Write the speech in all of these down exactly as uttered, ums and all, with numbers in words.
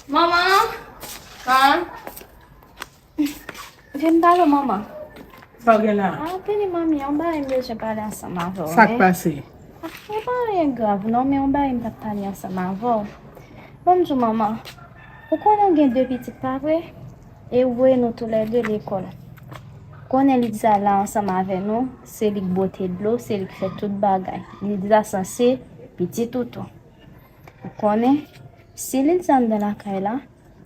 Manman! Sa? Vin pale, manman. Sa w gen la? Ah, tande, manmi, yon bagay m bezwen pale ansanm avè w. Sa k pase? Ah, se pa anyen grav, non, men yon bagay m t ap pale ansanm avè w. Ban m di w, manman, ou konnen w gen de pitit, pa vre? E ou voye nou toulède lekòl. Ou konnen Lilza la ansanm avè nou, se li k bwote dlo, se li k fè tout bagay. Lilza sanse pitit ou tou. Ou konnen, si Lilza anndan lakay la,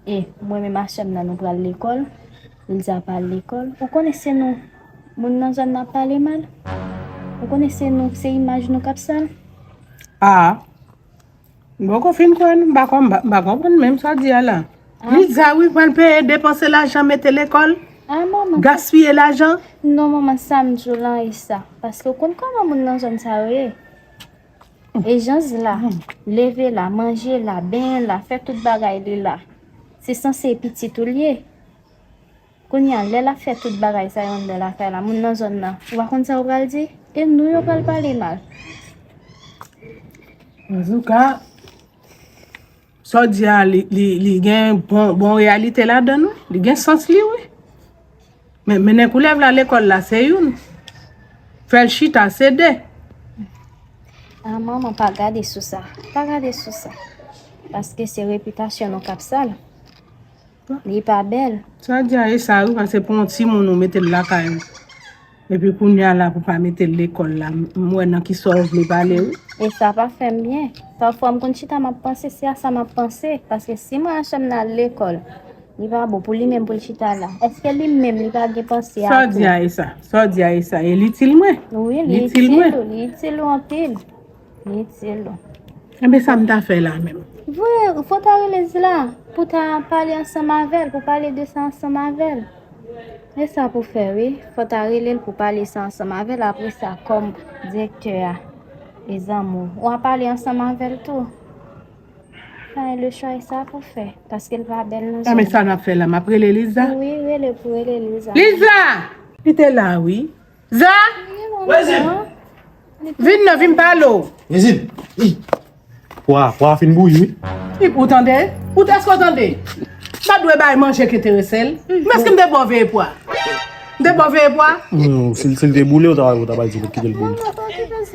e mwen menm a sè m nan nou pral lekòl, Lilza pa al lekòl, ou konnen se nou, moun nan zòn nan ap pale mal? Ou konnen se nou, se imaj nou k ap sal? Ah, m poko fin kwè non, m pa konn, m pa, m pa konprann menm sa w di a la. Ah. Lilza wi pral peye depanse lajan mete lekòl, ah, manman, gaspiye lajan. Non, manman, sa m di w lan e sa. Paske ou konn kòman moun nan zòn sa yo ye. Ejans la, leve la, manje la, benyen la, fè tout bagay li la. Se sanse pitit ou l ye. Kounye a, lè l ap fè tout bagay sa yo anndan lakay la, moun nan zòn nan, ou pa konn sa yo pral di? E nou yo pral pale mal. Antouka, sa w di a, li, li, li gen bon, bon reyalite ladan l, wi. Li gen sans li, wi. Men, mennen koulèv la lekòl la, se youn. Fè l chita, se de. Ah, manman, pa gade sou sa. Pa gade sou sa. Paske se repitasyon nou k ap sal. Li pa bèl. Sa w di a, e sa, wi, paske pou yon timoun ou mete l lakay ou. Epi kounye a la pou pa mete l lekòl la, m, m wè nan ki sa w vle pale, wi. E sa pa fè m byen. Pafwa m konn chita m ap panse, se a sa m ap panse. Paske si mwen a sè m nan al lekòl, li pa bon pou li menm pou l chita la. Èske li menm li pa gen panse a tou? Sa w di a e sa? Sa w di a e sa? E l itil mwen? Wi, li itil ou, li itil ou anpil. Li itil ou. Enben, sa m ta fè la menm? Vre, fò w ta rele Zla pou w ta pale ansanm avè l, pou w pale de sa ansanm avè l. E sa pou fè, wi. Fò w ta rele l pou w pale sa ansanm avè l. Apre sa, kòm direktè a e zanmi w, w a pale ansanm avè l tou. Sa e le chwa, e sa pou fè. Paske l pa bèl nan zòn. Enben, sa n ap fè la? M ap rele Lilza? Wi, rele pou rele Lilza. Lilza! Li te la, wi. Za! Wi, manman. Vin non, vin pale w. Wi, Zin. Wi. Pwa, pwa fin bouyi, wi. Wi, ou tande? Ou t-, èske w tande? M pa dwe bay manje k enterese l. Men èske m te ba w veye pwa? M te ba w veye pwa? Non, si, si l te boule, ou ta, ou ta bay di kite l boule.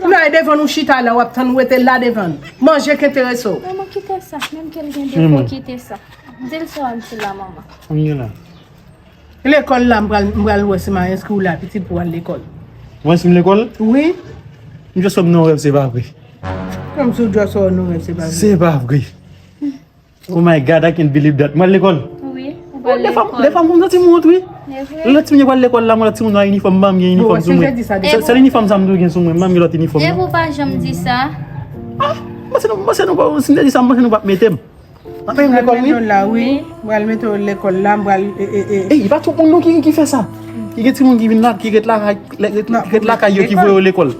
Non, e devan nou chita la, w ap tann ou rete la devan n. Manje k enterese w. Manman, kite sa. Menm ke l gen defo, kite sa. Di l sa w ap di la, manman. Lekòl la, m pral, m pral wè si m a enskri w la, pitit, pou w al lekòl. Ou enskri m lekòl? Wi. M just wè m nan rèv, se pa vre. Kòmsi w just wè w nan rèv, se pa vre. Se pa vre. Oh my God, I can't believe that. M pral lekòl. Wi, ou pral lekòl. Defwa, defwa, m santi m wont, wi. E vre. Lòt timoun yo pral lekòl la, mwen lòt timoun yo a inifòm, m pa menm gen inifòm sou mwen. Sèl inifòm sa m toujou gen sou mwen, m pa menm gen lòt inifòm, non. Epi ou pa janm di sa. Ah, m panse nou, m panse nou pa, si m te di sa, m panse nou p ap mete m. Anfen, m lekòl, wi. Pral mete w la, wi. M pral mete w lekòl la, m pral, e, e, e. Ey, e pa tout moun non ki, ki fè sa. Ki gen timoun ki vin la, ki ret lakay, ret lakay yo, ki voye yo lekòl.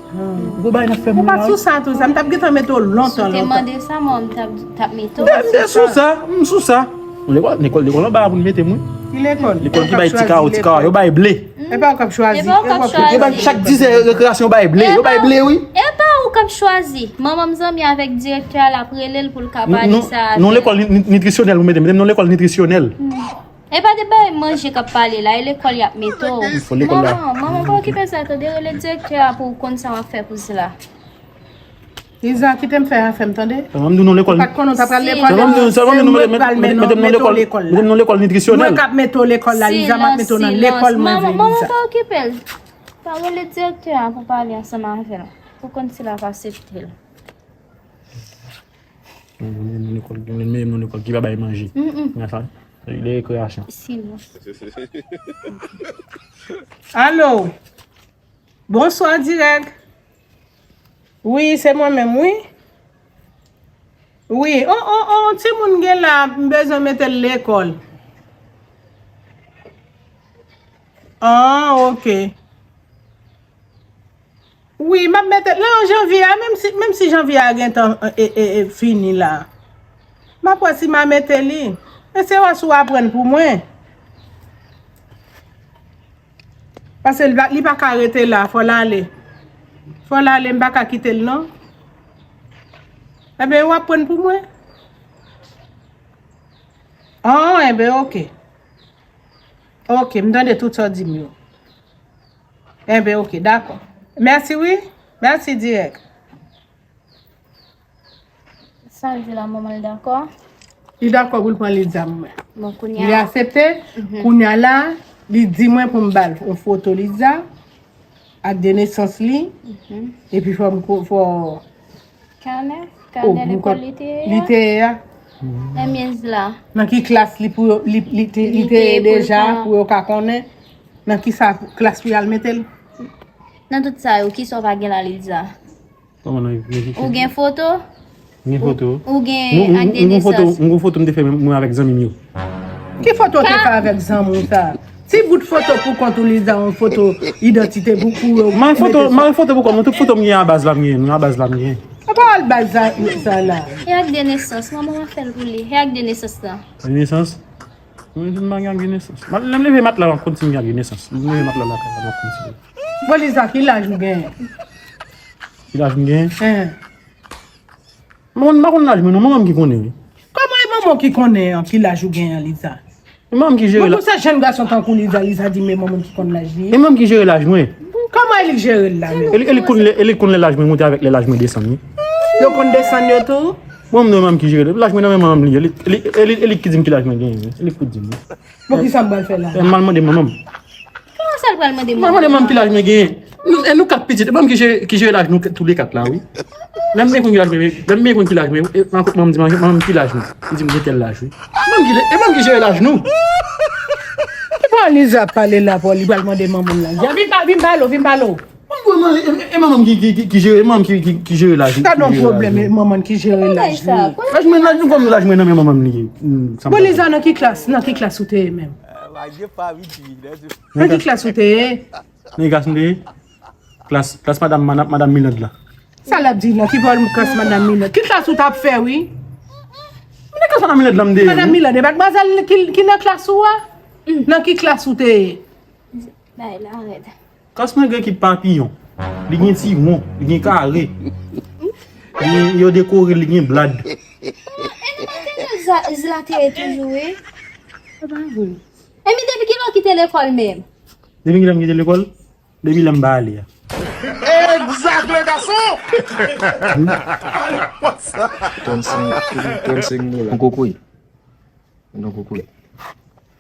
Gwo bagay n ap fè moun la, wi. Ou pa t sou sa tou, sa m t ap gentan mete w lontan, lontan. Si w te mande sa, mwen, m t ap, t ap mete w. M te, m te sou sa, m sou sa. Lekòl, lekòl, lekòl anba a pou n mete m, wi. Ki lekòl? Lekòl ki bay ti kawo, ti kawo, yo bay ble. E pa ou k ap chwazi. E pa ou k ap chwazi. Yo bay chak dizè rekreyasyon, yo bay ble. Yo bay ble, wi. E pa ou k ap chwazi. Manman m zanmi avèk direktè a, l ap rele l pou l ka pale sa avè l. Non, lekòl ni-, ni-, nitrisyonèl, ou mete, mete m nan lekòl nitrisyonèl. E pa de bay manje k ap pale la, e lekòl y ap mete w. Fò lekòl la. Manman, manman, pa okipe sa, tande, rele direktè a pou w konn sa w ap fè pou Zla. Iza, kite m fè afè m, tande. Sèlman m di w non lekòl. Ou pa t konnen w t ap pral lekòl. Sèlman m di w, sèlman m di w, mete, mete, mete m nan lekòl, mete m nan lekòl nitrisyonèl. Mwen k ap mete w lekòl la, Iza, m ap mete w nan lekòl mwen vle, Iza. Manman, manman, pa okipe l. Pa rele direktè a pou pale ansanm avè l. Pou konn si l ap aksepte l. Mete m nan lekòl, mete m nan lekòl ki pa bay manje. Nan sa, li rekreyasyon. Silans. Alo. Bonswa, dirèk. Wi, se mwen menm, wi. Wi, on, on, on timoun gen la, m bezwen mete l lekòl. Ah, ok. Wi, m ap mete l nan janvye a, menm si, menm si janvye a gentan, e, e, e, fini la. M ap wè si m a mete li. Men se wè si w aprann pou mwen. Paske li pa, li pa ka rete la, fò l ale. Fò l ale, m pa ka kite l non. Enben, w ap pran pou mwen. An, enben, oke. Oke, m tande tout sa w di m yo. Enben, oke, dakò. Mèsi, wi. Mèsi, dirèk. Sa l di la, manman l dakò? Li dakò pou l pran Liza mwen. Bon, kounye a. Li aksepte. Mhm. Kounye a la, li di mwen pou m ba l yon foto Liza ak de nesans li. Mhm. Epi fò m ko-, fò Kanè? Oh, kanè lekòl li te ye a? Li te ye a. Nan myèz la. Nan ki klas li pou yo, li, li te, li te ye deja pou yo ka konnen nan ki sa klas pou y al mete l? Nan tout sa yo, kisa w pa gen la, Liza? Kòman nan yon... Ou gen foto? M gen foto. Ou, ou gen ak de nesans? M gen foto, m gen foto m te fè mwen avèk zanmi m yo. Ki foto w te fè avèk zanmi w sa? Ti bout foto pou kont ou, Liza, yon foto idantite pou, pou yo. M al foto, m al foto pou kont mwen, tout foto m gen a baz la m gen, a baz la m gen. Apa al baz sa, sa la? E ak de nesans, manman w ap fè l pou li. E ak de nesans lan. De nesans? Mwen, m pa gen ak de nesans. Lè m leve matla, m ap kontinye ak de nesans. Lè m leve matla lakay la, m ap kontinye. Bon, Liza, ki laj ou genyen? Ki laj m genyen? Hen. Mwen, m pa konn laj mwen, non, manman m ki konnen, wi. Kòman e manman w ki konnen an, ki laj ou genyen an, Liza? E manman m ki jere la. Bon, pou sa jèn gason tankou Liza, Liza di, men manman m ki konn laj li. E manman m ki jere laj mwen. Kòman e li k jere l la menm? E li, e li konn lè, e li konn lè laj mwen monte avèk lè laj mwen desann, wi. Yo konn desann yo tou? Bon, m nan manman m ki jere l. Laj mwen nan men manman m li ye. Li, li, e li, e li ki di m ki laj mwen genyen, wi. E li ki di m, wi. Bon, kisa m pral fè la? E m al mande manman m. Kòman sa l pral mande manman? M al mande manman m ki laj mwen genyen. Nou, e nou kat pitit. E manman m ki jere, ki jere laj nou tou le kat la, wi. Lè m byen konn ki laj mwen, lè m byen konn ki laj mwen, e, m al kot manman m, di manman m ki laj mwen. Li di m gen tèl laj, wi. Manman m ki, e manman m ki jere laj nou. Ki bò Liza ap pale la, pou li pral mande manman l la? Vin ba, vin ba l, vin ba l. Bon, bon, e, e, e manman m ki, ki, ki, ki jere, e manman m ki, ki, ki jere laj, ki jere laj mwen. Gad yon pwoblèm, e manman l ki jere laj li. Laj mwen, laj mwen, kòm laj mwen nan men manman m li ye. Hmm, sa m... Bon, Liza, nan ki klas, nan ki klas ou te ye menm? Nan ki klas ou te ye? Nan ki klas m te ye? Klas, klas madanm, madanm, madanm Milad la. Sa l ap di la, ki bò klas madanm Milad? Ki klas ou t ap fè, wi? Nan klas madanm Milad la m te ye, wi. Madanm Milad, e madmwazèl ki, ki nan klas ou a? Nan ki klas ou te ye? Bay la rèd. Klas mwen gen ekip papiyon. Li gen ti won, li gen kare. Li gen, yo dekore, li gen blad. E nou pa te nan za-, zlateye toujou, wi. Se pa vre. Epi depi kilè w kite lekòl menm? Depi kilè m kite lekòl? Depi lè m pa ale a. Exact, le garçon! Trannsenk, trannsenk dola. Yon kokoye. Yon kokoye.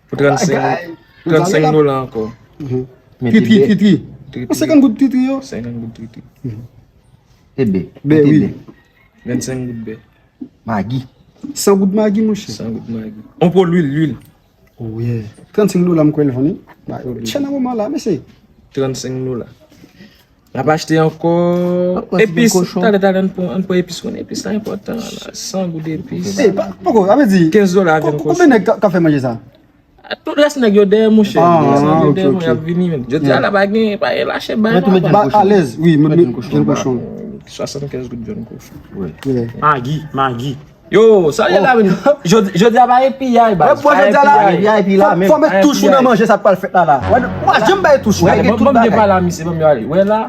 Pou trannsenk, trannsenk dola ankò. Mhm. Tritri, tritri. Tritri. Senkant goud tritri yo. Senkant goud tritri. Mhm. E bè. Bè, wi. Vennsenk goud bè. Magi. San goud magi, monchè. San goud magi. On po lwil, lwil. Oh, yeah. Trannsenk dola m kwè l vann, wi. Ba yo chè nan moman la, mesye. Trannsenk dola. N ap achte ankò epis. Talè, talè, ann pran, ann pran epis, konnen epis la enpòtan la. San goud epis. Ey, pa, poko, sa vle di, kenz dola vyann kochon. Konbyen nèg k ap fè manje sa? Tout rès nèg yo dèyè, monchè. Tout rès nèg yo dèyè mwen, y ap vini menm. Jodi a la pa gen, pa gen lache bay non. Ba alèz, wi, mwen vyann kochon. Swasannkenz goud vyann kochon. Magi, magi. Yo, sa ye la menm? Jodi, jodi a pa gen piyay, baz. Bon, jodi a la, fò, fò met touch ou nan manje sa k pral fèt la, la. Wè, pa janm bay touch ou. Gade, tout bagay. Ban m pale a misye, ban m ale. Wè la,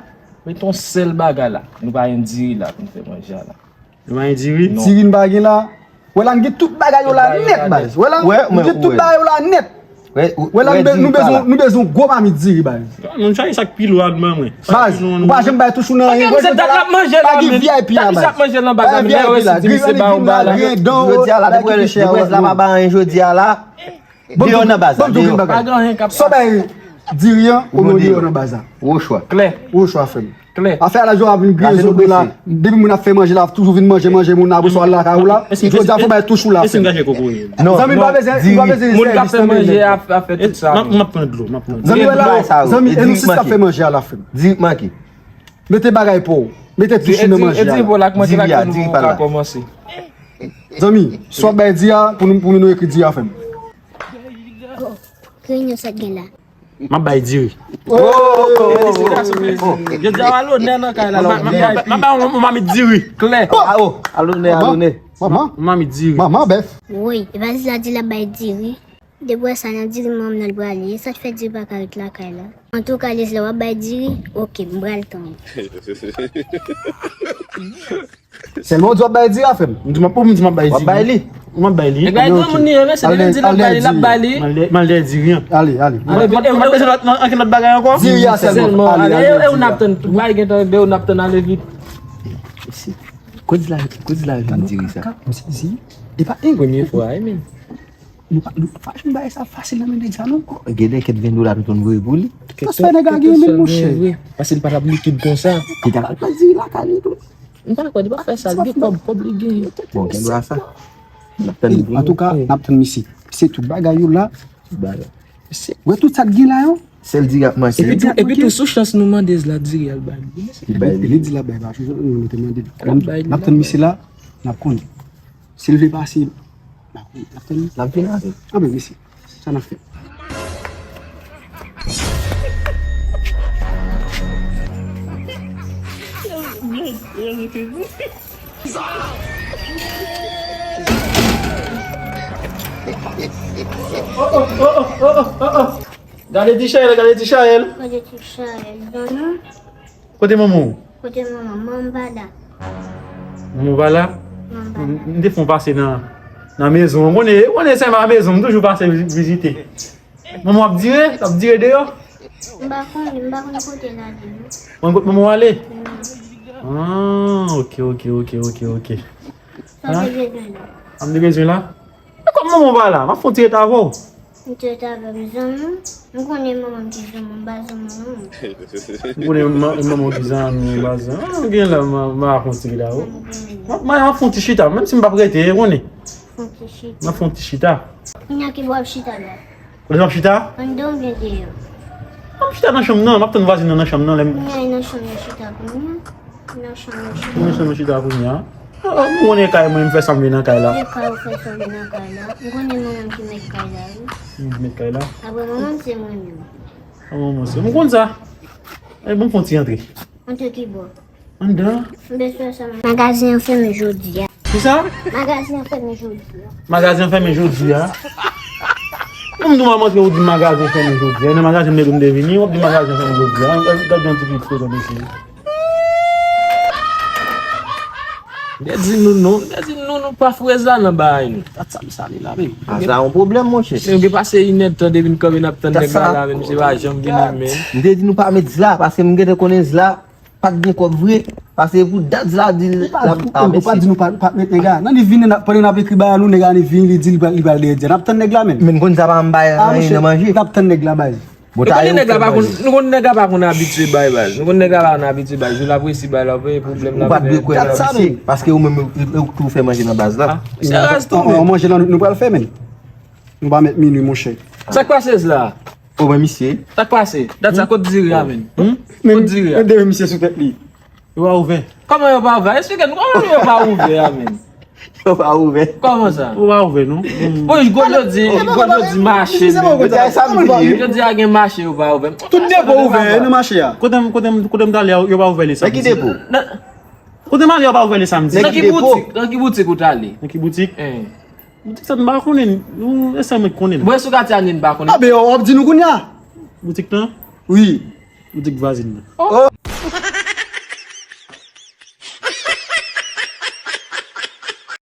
met yon sèl bagay la. Nou pa gen diri la pou n fè manje a la. Nou pa gen diri? Non. Diri n pa gen la. Wè la, n gen tout bagay yo la nèt, baz. Wè la, n gen tout bagay yo la nèt. Wè la, nou be-, nou bezwen, nou bezwen yon gwo mamit diri, baz. Nou chache sa k pi lou a ban mwen. Baz, ou pa janm bay touch ou nan anyen. Mwen jodi a la, pa gen V I P la, baz. Pa gen V I P la, griyen annik vin la, griyen dan yo, bagay ki pi chè yo. Jodi a la, depi w wè la pa bay anyen jodi a la, deyò nan baz la, deyò. Sa w bay diri an, ou deyò nan baz la. Wochwa. Klè. Wochwa, frè m. Klè. Afè a la, jodi a vin griyen zo do la. Depi moun ap fè manje la, toujou vin manje, manje moun nan, apre sa w al lakay ou la. Jodi a fò bay touch ou la, frè m. Zanmi, pa bezwen, pa bezwen sèvis nan men nèg. M ap pran dlo, m ap pran dlo. Zanmi, wè la, zanmi, e nou sis k ap fè manje a la, frè m. Diri k manke. Mete bagay pa w. Mete touch ou nan manje a la. Diri a, diri pa la. Zanmi, sa w ap bay diri a, pou nou, pou nou ekri diri a, frè m. Reyinyon sa k gen la. M ap bay diri. Oh! Jodi a w a lonè nan kay la, la, w V I P. M ap bay yon, yon mamit diri. Klè. A, oh, a lonè, a lonè. Manman. Yon mamit diri. Manman bèf. Woy, e pa di la di l ap bay diri. Depi w wè sa nan diri manman m nan l prale, e sa k fè diri pa ka ret lakay la. Antouka, Lesla, w ap bay diri? Oke, m pral tann. Sèlman w di w ap bay diri a, frè m. M di m ap, ou m di m ap bay diri. W ap bay li? M ap bay li. E granmoun li ye, men se li di l ap bay li, l ap bay li. M al dèyè diri an. Ale, ale. Ale, e, e, e, ankenn lòt bagay ankò? Diri a sèlman. Sèlman. Ale, ale, e, e, ou n ap tann. Bay gentan, e, ou n ap tann, ale vit. Kote la, kote la vin diri sa? M sezi. E pa, e, premye fwa, e, men. Nou pa, nou pa janm bay sa fasil nan men nèg sa non. Gen de kèt ven dola nou konn voye pou li. Transfè nèg la gen men monchè. Paske li pa t ap likid konsa. Li ta pral pran diri lakay li tou. M pa kwè li pa fè sa, li gen kòb, kòb li gen. Bon, gen dwa sa. N ap tann. Antouka, n ap tann misye. Se tout bagay yo la. Tout bagay. Wè tout sa k gen la yo. Sèl diri ap manke. Epi tou, epi tou sou chans nou mande Zla diri al bay li. Li bay li. Li di l ap bay pa chans nou te mande. N ap tann misye la, n ap konnen. Si l vle pase, n ap tann. L ap vin avè. Anben mesye, sa n ap fè? Gade Ti Chayèl, gade Ti Chayèl. Gade Ti Chayèl, zanmi. Kote manman w? Kote manman? Manman pa la. Manman pa la? Manman pa la. M, m te fè yon pase nan, nan mezon. Ou konnen, ou konnen se nan mezon, m toujou pase vi-, vizite. Manman w ap dire? L ap dire deyò? M pa konnen, m pa konn kote l ale, non. Ou konn kote manman w ale? Non. Ah, oke, oke, oke, oke, oke. Sa w te bezwen la? Sa m te bezwen la? E kòm manman w pa la, m ap fè yon ti ret avè w. Yon ti ret avè m, zanmi. M konnen manman m ki zanmi w, m pa zanmi w non. M konnen ma-, manman w ki zanmi w, m pa zanmi w. Ah, gen la, m a, m a fè yon ti ret avè w. M ap, m ap fè yon ti chita, menm si m p ap rete, ou konnen. Fè yon ti chita. M ap fè yon ti chita. Kounye a ki bò w ap chita la? Kote m ap chita? Anndan oubyen deyò? M ap chita nan chanm nan, m ap tann vwazin nan nan chanm nan lè m. Kounye a e nan chanm yo chita kounye a. Nan chanm yo chita. Nan chanm yo chita kounye a. Ah, m konnen kay mwen, m fè sa m vle nan kay la. E kay ou fè sa w vle nan kay la. M konnen manman m ki mèt kay la, wi. Ki mèt kay la? Apre manman m se mwen menm. Ah, manman se, m konn sa. E bon, fè yon ti antre. Antre ki bò? Anndan. M bezwen sa. Magazen an fèmen jodi a. Kisa? Magazen an fèmen jodi a. Magazen an fèmen jodi a. Bon, m di w m ap antre, ou di magazen fèmen jodi a. E nan magazen m te vin, m te vini, w ap di magazen fèmen jodi a. Gad, gad yon ti pik foto mesye. M te di nou non, m te di nou, nou pa frèz la nan bagay nou. Dat sa m sale la menm. Ah, sa yon pwoblèm, monchè. Men gen pase inèdtan depi n kanpe n ap tann nèg la la, menm se pa janm vini menm. M te di nou pa met Zla, paske m gentan konnen Zla pa t gen kòb vre, paske pou dat Zla di l ap, ah, ou pa di nou pa, pa met nèg la. Nan li vini, n ap, pandan n ap ekri bagay nou, nèg la li vini, li di li pral, li pral dèyè Zla. N ap tann nèg la menm. Men konn sa pa m bay anyen nan manje. N ap tann nèg la, baz. Bon, nou konn nèg la pa konn, nou konn nèg la pa konn abitye bay, baz. Nou konn nèg la pa konn abitye bay. Jou l ap resi bay la, ou pa gen pwoblèm la. Ou pa t dwe kwè nan misye, paske ou menm ou, ou, ou tou fè manje nan baz la. Ah, se raz tou, men. An manje la nou, nou pral fè, men. Nou pa met minui, monchè. Sa k pase Zla? O, men misye. Sa k pase? Dat sa, kot diri a, men? Kot diri a? Men demen misye sou tèt li. Yo pa ouvè. Kòman yo pa ouvè? Eksplike nou, kòman yo pa ouvè a, men? Yo pa ouvè. Kòman sa? Yo pa ouvè, non. Bon, gwo jodi, gwo jodi mache, men. Jodi a gen mache, yo pa ouvè. Tout depo ouvè nan mache a. Kote m, kote m, kote m t ale a, yo pa ouvè le samdi. Nan ki depo? Kote m ale, yo pa ouvè le samdi. Nan ki boutik? Nan ki boutik ou t ale? Nan ki boutik? Boutik sa m pa konnen, nou, e sa mwen konnen. Mwen sou katye a, n pa konnen. A, ben, w ap di nou kounye a. Boutik lan? Wi. Boutik vwazin nan. Oh.